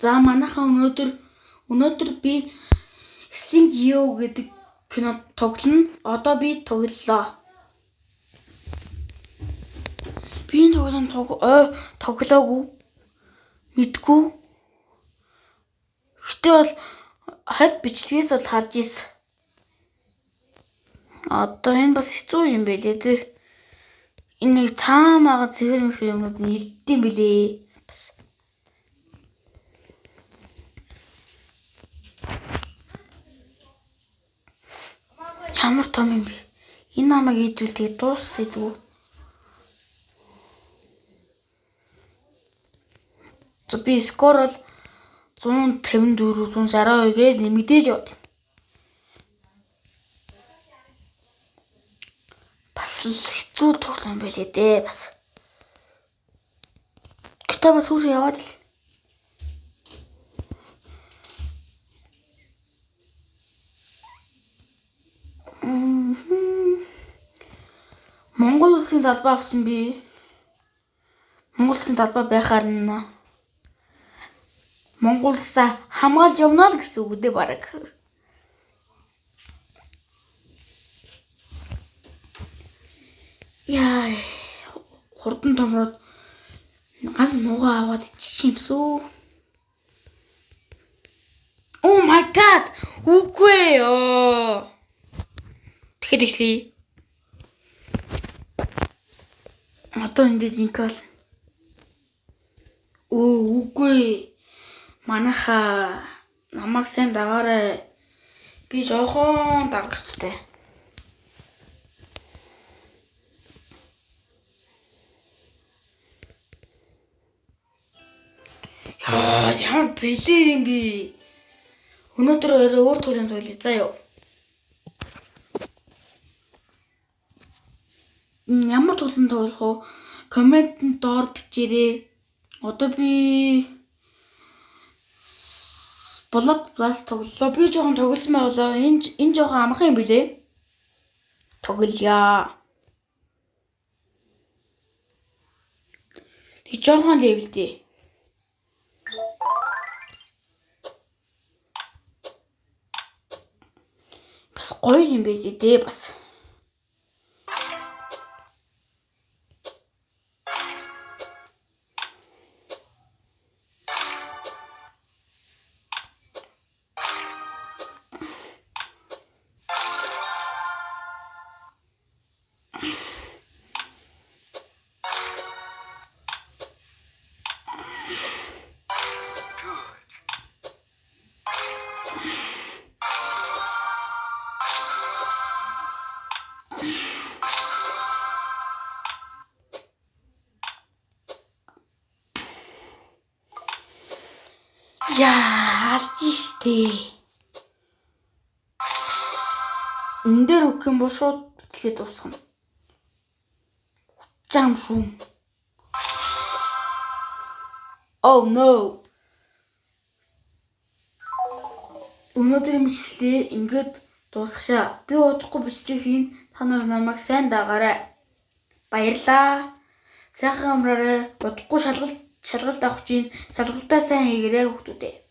За манайхаа өнөөдөр би Sing You гэдэг кино тоглоно. Одоо би тоглолоо. Би энэ тоглоом тоглоогүй. Мэдгүй. Гэтэ бол хальт бичлэгээс бол харж ирсэн. Одоо энэ бас хэцүү юм байлээ тий. Энэ нэг цаан мага цэгэр мэхэр юмнууд нь илдэм билээ. Бас. Ямар том юм бэ? Энэ намайг идвэл тэгээ дууссан идвүү. За би скор бол 154 162 гээл нэмэгдээл яваад. Бас л хэцүү тоглоом байлээ дээ бас. Гэтэ бас хүүшээ яваад л. Монгол улсын талбай авсан би. Монгол улсын талбай байхаар нь Монгол улсаа хамгаалж явна л гэсэн үг дээ бараг. Яа, хурдан томроод ганц нугаа аваад иччих юмсүү. Oh my god. Үгүй ёо. Тэгэхэд эхлэе. Одоо энэ дээр жинк бол. Өө үгүй. Манайхаа намайг сайн дагаарай. Би жоохон дагагчтай. Яа, ямар бэлэр юм бэ? Өнөөдөр өөрөө өөр төрлийн туйлъя заа юу. Ямар тоглоом тоглох вэ? Комментэнд доор бичээрэй. Одоо би Blood Blast тоглолоо. Би жоохон тоглосон байгалаа. Энэ жоохон амархан юм билээ. Тоглоё. Тэг жоохон левелтэй. Бас гоё юм байлээ дээ бас. Яа, алж штэ. Энэ дээр өгөх юм бол шууд бичлэгээ дуусгана. Зам шүү. Oh no. Өнөөдрийн бичлэгээ ингээд дуусгашаа. Би удахгүй бичлэг хийн. Та нар намайг сайн дагаарай. Баярлалаа. Сайхан амраарай. Удахгүй шалгалт авах чинь. Шалгалтаа сайн хийгээрэй хүүхдүүдээ.